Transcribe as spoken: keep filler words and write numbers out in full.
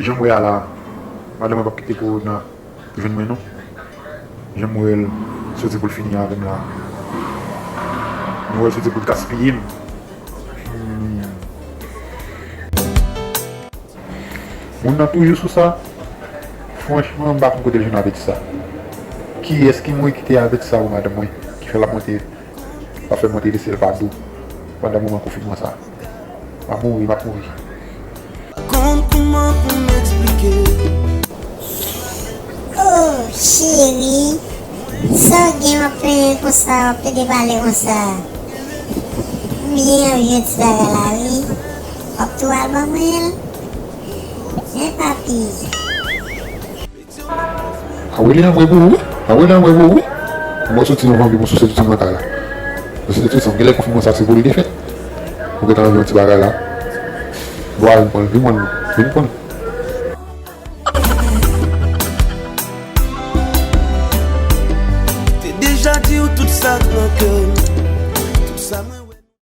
Jan m wè a la, madanm mwen p ap kite kowona jwenn mwen non. Jan m wè l soti pou l fini avè m la. M wè l soti pou l gaspiye m. Hmm. Moun nan toujou sou sa. Franchman, m pa konn kote l jwenn apeti sa. Kiyès ki mouri kite apeti sa pou madanm mwen, ki fè l ap monte, l ap fè monte desann pa dou pandan moman konfinman sa? M ap mouri, m ap mouri. Pa konn kòman pou m eksplike. Oh, cheri, sa w gen w ap plenyen konsa, w ap plede pale konsa? M byen anvi yon ti bagay la, wi. W ap tou al ban mwen l? Men papi. A wi, li an vre pou ou, wi. A wi, li an vre pou ou, wi. Mwen soti yon vanpi pou souse tout sa nan kay la. Souse tout sa, m genlè konfime sa se pou li te fèt. Ou gentan anvi yon ti bagay la. Bò a vin pran l, vin pran l, vin pran l. Te deja di w tout sa k nan kè m. Tout sa mwen